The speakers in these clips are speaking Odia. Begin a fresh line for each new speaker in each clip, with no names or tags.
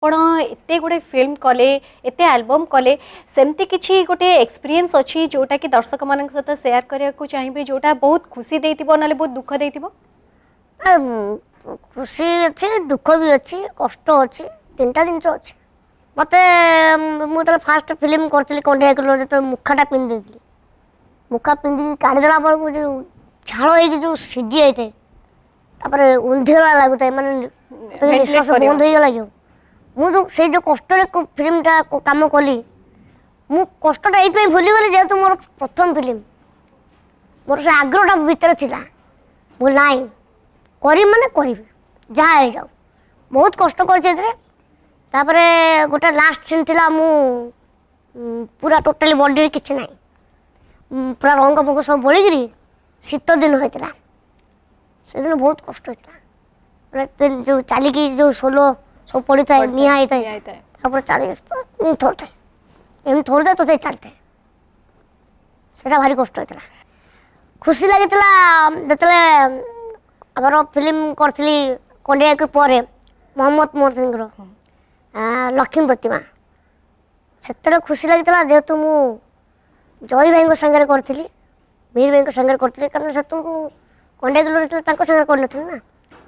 ଆପଣ ଏତେ ଗୁଡ଼େ ଫିଲ୍ମ କଲେ, ଏତେ ଆଲବମ୍ କଲେ, ସେମିତି କିଛି ଗୋଟେ ଏକ୍ସପିରିଏନ୍ସ ଅଛି ଯୋଉଟାକି ଦର୍ଶକମାନଙ୍କ ସହିତ ସେୟାର କରିବାକୁ ଚାହିଁବେ, ଯୋଉଟା ବହୁତ ଖୁସି ଦେଇଥିବ ନହେଲେ ବହୁତ ଦୁଃଖ ଦେଇଥିବ?
ଖୁସି ଅଛି, ଦୁଃଖ ବି ଅଛି, କଷ୍ଟ ଅଛି, ତିନିଟା ଜିନିଷ ଅଛି। ମୋତେ ମୁଁ ଯେତେବେଳେ ଫାଷ୍ଟ ଫିଲ୍ମ କରିଥିଲି କଣ୍ଢେଇ କିଲୋ, ଯେତେବେଳେ ମୁଖାଟା ପିନ୍ଧି ଦେଇଥିଲି, ମୁଖା ପିନ୍ଧିକି କାଢ଼ିଦେଲା ବେଳକୁ ଯେଉଁ ଝାଳ ହେଇକି ଯେଉଁ ସିଝି ଯାଇଥାଏ, ତାପରେ ଉନ୍ଧିଲା ଲାଗୁଥାଏ, ମାନେ ନିଶ୍ୱାସ ବନ୍ଦ ହେଇଗଲା କି। ମୁଁ ଯେଉଁ ସେଇ ଯେଉଁ କଷ୍ଟରେ ଫିଲ୍ମଟା କାମ କଲି, ମୁଁ କଷ୍ଟଟା ଏଇଥିପାଇଁ ଭୁଲିଗଲି ଯେହେତୁ ମୋର ପ୍ରଥମ ଫିଲ୍ମ, ମୋର ସେ ଆଗ୍ରହଟା ଭିତରେ ଥିଲା। ମୁଁ ନାଇଁ କରିବି ମାନେ କରିବି, ଯାହା ହେଇଯାଉ। ବହୁତ କଷ୍ଟ କରିଛି ଏଥିରେ। ତାପରେ ଗୋଟେ ଲାଷ୍ଟ ସିନ୍ ଥିଲା, ମୁଁ ପୁରା ଟୋଟାଲି ବଡ଼ିରେ କିଛି ନାହିଁ, ପୁରା ରଙ୍ଗ ଫଙ୍ଗ ସବୁ ବୋଳିକିରି, ଶୀତ ଦିନ ହେଇଥିଲା ସେଦିନ, ବହୁତ କଷ୍ଟ ହେଇଥିଲା। ପୁରା ଯେଉଁ ଚାଲିକି ଯେଉଁ ସୋଲ ସବୁ ପଡ଼ିଥାଏ, ନିଆଁ ହେଇଥାଏ, ତାପରେ ଚାଲି ଥରୁଥାଏ, ଏମିତି ଥରୁଥାଏ, ତଥାପି ଚାଲିଥାଏ, ସେଇଟା ଭାରି କଷ୍ଟ ହେଇଥିଲା। ଖୁସି ଲାଗିଥିଲା ଯେତେବେଳେ ଆମର ଫିଲ୍ମ କରିଥିଲି କଣ୍ଡିଆକୁ ପରେ ମହମ୍ମଦ ମୋହନ ସିଂର ଲକ୍ଷ୍ମୀ ପ୍ରତିମା, ସେତେବେଳେ ଖୁସି ଲାଗିଥିଲା ଯେହେତୁ ମୁଁ ଜୟ ଭାଇଙ୍କ ସାଙ୍ଗରେ କରିଥିଲି, ମିହିର ଭାଇଙ୍କ ସାଙ୍ଗରେ କରିଥିଲି, କାରଣ ସେତେବେଳକୁ କଣ୍ଡିଆ କିଲୋ ଥିଲା, ତାଙ୍କ ସାଙ୍ଗରେ କରିନଥିଲି ନା,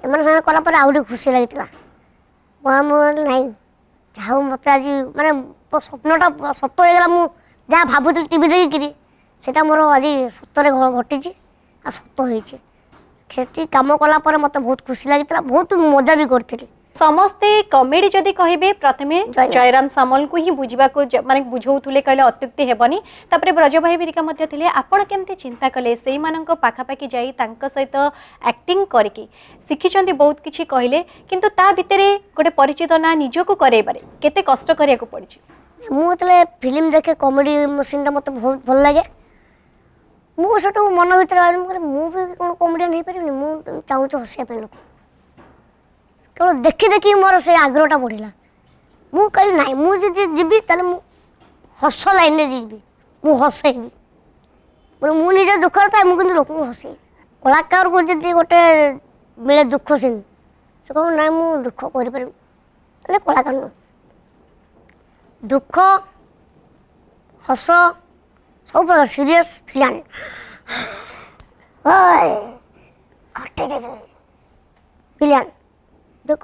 ଏମାନଙ୍କ ସାଙ୍ଗରେ କଲା ପରେ ଆହୁରି ଖୁସି ଲାଗିଥିଲା। ମୁଁ ନାଇଁ ଯାହା ହଉ, ମୋତେ ଆଜି ମାନେ ମୋ ସ୍ୱପ୍ନଟା ସତ ହେଇଗଲା। ମୁଁ ଯାହା ଭାବୁଥିଲି ଟିଭି ଦେଖିକିରି, ସେଇଟା ମୋର ଆଜି ସତରେ ଘଟିଛି ଆଉ ସତ ହେଇଛି। ସେଠି କାମ କଲା ପରେ ମୋତେ ବହୁତ ଖୁସି ଲାଗିଥିଲା, ବହୁତ ମଜା ବି କରିଥିଲି।
ସମସ୍ତେ କମେଡି ଯଦି କହିବେ ପ୍ରଥମେ ଜୟରାମ ସାମଲଙ୍କୁ ହିଁ ବୁଝିବାକୁ ମାନେ ବୁଝଉଥିଲେ, କହିଲେ ଅତ୍ୟୁକ୍ତି ହେବନି। ତାପରେ ବ୍ରଜଭାଇ ବିରିକା ମଧ୍ୟ ଥିଲେ। ଆପଣ କେମିତି ଚିନ୍ତା କଲେ ସେଇମାନଙ୍କ ପାଖାପାଖି ଯାଇ ତାଙ୍କ ସହିତ ଆକ୍ଟିଂ କରିକି ଶିଖିଛନ୍ତି ବହୁତ କିଛି କହିଲେ, କିନ୍ତୁ ତା ଭିତରେ ଗୋଟେ ପରିଚିତ ନା ନିଜକୁ କରେଇବାରେ କେତେ କଷ୍ଟ କରିବାକୁ ପଡ଼ିଛି?
ମୁଁ ଯେତେବେଳେ ଫିଲ୍ମ ଦେଖେ, କମେଡ଼ି ସିନ୍ଟା ମୋତେ ବହୁତ ଭଲ ଲାଗେ। ମୁଁ ସେଠୁ ମନ ଭିତରେ ଭାବିଲି, ମୁଁ କହିଲି ମୁଁ ବି କ'ଣ କମେଡ଼ିଆନ୍ ହେଇପାରିବିନି? ମୁଁ ଚାହୁଁଛି ହସିବା ପାଇଁ ଲୋକ। କେବଳ ଦେଖି ଦେଖି ମୋର ସେ ଆଗ୍ରହଟା ବଢ଼ିଲା। ମୁଁ କହିଲି ନାଇଁ, ମୁଁ ଯଦି ଯିବି ତାହେଲେ ମୁଁ ହସ ଲାଇନ୍ରେ ଯିବି, ମୁଁ ହସେଇବି। ମୁଁ ନିଜେ ଦୁଃଖରେ ଥାଏ, ମୁଁ କିନ୍ତୁ ଲୋକଙ୍କୁ ହସେଇବି। କଳାକାରକୁ ଯଦି ଗୋଟେ ମିଳେ ଦୁଃଖ ସିନ୍, ସେ କହିବ ନାଇଁ ମୁଁ ଦୁଃଖ କରିପାରିବି, ତାହେଲେ କଳାକାର ନୁହଁ। ଦୁଃଖ, ହସ, ସବୁ ପ୍ରକାର ସିରିୟସ୍ ଫିଲାନ୍ ଖଟେଇଦେବି ଭିଲିଆନ୍ ଦେଖ,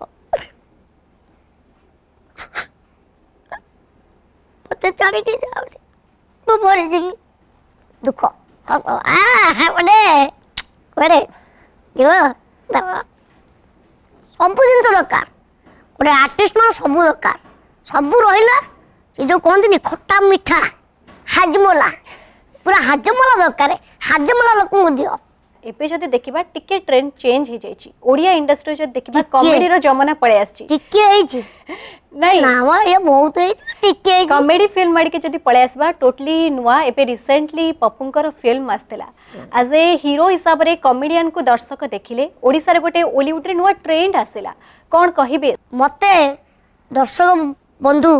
ମତେ ଛାଡ଼ିକି ଯାଉନି, ମୁଁ ମରିଯିବି। ଦୁଃଖ, ହସ, ଗୋଟେ କୁଆଡ଼େ ଯିବ, ସବୁ ଜିନିଷ ଦରକାର। ଗୋଟେ ଆର୍ଟିଷ୍ଟ ମାନେ ସବୁ ଦରକାର, ସବୁ ରହିଲା। ସେ ଯେଉଁ କହନ୍ତିନି ଖଟା ମିଠା ହାଜମୋଲା, ପୁରା ହାଜମୋଲା ଦରକାର, ହାଜମୋଲା ଲୋକଙ୍କୁ ଦିଅ।
ଏବେ ଯଦି ଦେଖିବା ଟିକେ ଟ୍ରେଣ୍ଡ ଚେଞ୍ଜ ହେଇଯାଇଛି ଓଡ଼ିଆ ଇଣ୍ଡଷ୍ଟ୍ରି, ଯଦି ଦେଖିବା କମେଡିର ଜମାନା ପଳେଇ ଆସିଛି।
ଟିକେ ହେଇଛି? ନାଇଁ ନା, ଇଏ ବହୁତ ହେଇଛି, ଟିକେ।
କମେଡି ଫିଲ୍ମ ଆଡ଼ିକି ଯଦି ପଳେଇ ଆସିବା, ଟୋଟାଲି ନୂଆ ଏବେ ରିସେଣ୍ଟଲି ପପୁଙ୍କର ଫିଲ୍ମ ଆସିଥିଲା। ଆଜ୍ ଏ ହିରୋ ହିସାବରେ କମେଡିଆନକୁ ଦର୍ଶକ ଦେଖିଲେ, ଓଡ଼ିଶାରେ ଗୋଟେ ଓଲିଉଡରେ ନୂଆ ଟ୍ରେଣ୍ଡ ଆସିଲା, କ'ଣ କହିବେ?
ମୋତେ ଦର୍ଶକ ବନ୍ଧୁ,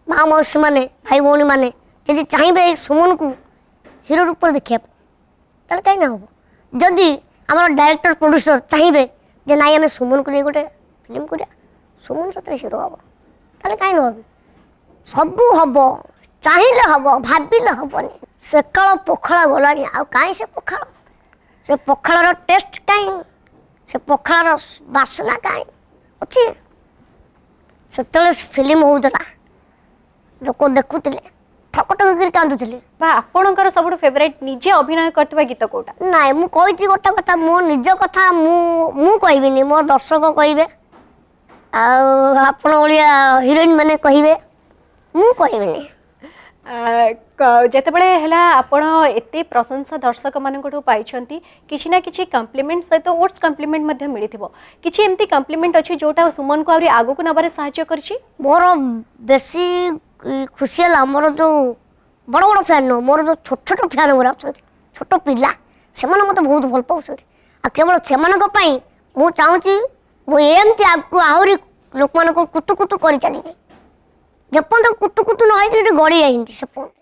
ମା ମାଉସୀମାନେ, ଭାଇ ଭଉଣୀମାନେ ଯଦି ଚାହିଁବେ ଏଇ ସୁମନକୁ ହିରୋ ରୂପରେ ଦେଖିବା ପାଇଁ, ତାହେଲେ କାହିଁ ନା ହେବ? ଯଦି ଆମର ଡାଇରେକ୍ଟର ପ୍ରଡ୍ୟୁସର ଚାହିଁବେ ଯେ ନାଇଁ ଆମେ ସୁମନକୁ ନେଇ ଗୋଟେ ଫିଲ୍ମ କରିବା, ସୁମନ ସତରେ ହିରୋ ହେବ, ତାହେଲେ କାହିଁ ନ ହେବ? ସବୁ ହେବ, ଚାହିଁଲେ ହେବ, ଭାବିଲେ ହେବନି। ସେକାଳ ପଖାଳ ଗଲାଣି, ଆଉ କାହିଁ ସେ ପଖାଳ? ସେ ପଖାଳର ଟେଷ୍ଟ କାହିଁ? ସେ ପଖାଳର ବାସ୍ନା କାହିଁ ଅଛି? ସେତେବେଳେ ଫିଲ୍ମ ହେଉଥିଲା, ଲୋକ ଦେଖୁଥିଲେ, ଠକ ଠକ କରି କାନ୍ଦୁଥିଲେ।
ବା ଆପଣଙ୍କର ସବୁଠୁ ଫେଭରାଇଟ୍ ନିଜେ ଅଭିନୟ କରିଥିବା ଗୀତ କୋଉଟା?
ନାଇଁ, ମୁଁ କହିଛି ଗୋଟେ କଥା, ମୋ ନିଜ କଥା ମୁଁ କହିବିନି, ମୋ ଦର୍ଶକ କହିବେ ଆଉ ଆପଣ ଓଡ଼ିଆ ହିରୋଇନ୍ ମାନେ କହିବେ, ମୁଁ କହିବିନି।
ଯେତେବେଳେ ହେଲା ଆପଣ ଏତେ ପ୍ରଶଂସା ଦର୍ଶକମାନଙ୍କଠୁ ପାଇଛନ୍ତି, କିଛି ନା କିଛି କମ୍ପ୍ଲିମେଣ୍ଟ ସହିତ ଓଟ୍ସ କମ୍ପ୍ଲିମେଣ୍ଟ ମଧ୍ୟ ମିଳିଥିବ। କିଛି ଏମିତି କମ୍ପ୍ଲିମେଣ୍ଟ ଅଛି ଯୋଉଟା ସୁମନକୁ ଆହୁରି ଆଗକୁ ନେବାରେ ସାହାଯ୍ୟ କରିଛି?
ମୋର ବେଶୀ ଖୁସି ହେଲା ମୋର ଯେଉଁ ବଡ଼ ବଡ଼ ଫ୍ୟାନ୍ ନୁହଁ, ମୋର ଯେଉଁ ଛୋଟ ଛୋଟ ଫ୍ୟାନ୍ ଗୁଡ଼ା ଅଛନ୍ତି, ଛୋଟ ପିଲା, ସେମାନେ ମୋତେ ବହୁତ ଭଲ ପାଉଛନ୍ତି। ଆଉ କେବଳ ସେମାନଙ୍କ ପାଇଁ ମୁଁ ଚାହୁଁଛି ମୁଁ ଏମିତି ଆଗକୁ ଆହୁରି ଲୋକମାନଙ୍କୁ କୁତୁ କୁତୁ କରି ଚାଲିବି, ଯେପର୍ଯ୍ୟନ୍ତ କୁତୁ କୁତୁ ନ ହେଇକି ଗଡ଼ି ଯାଇନି ସେପର୍ଯ୍ୟନ୍ତ।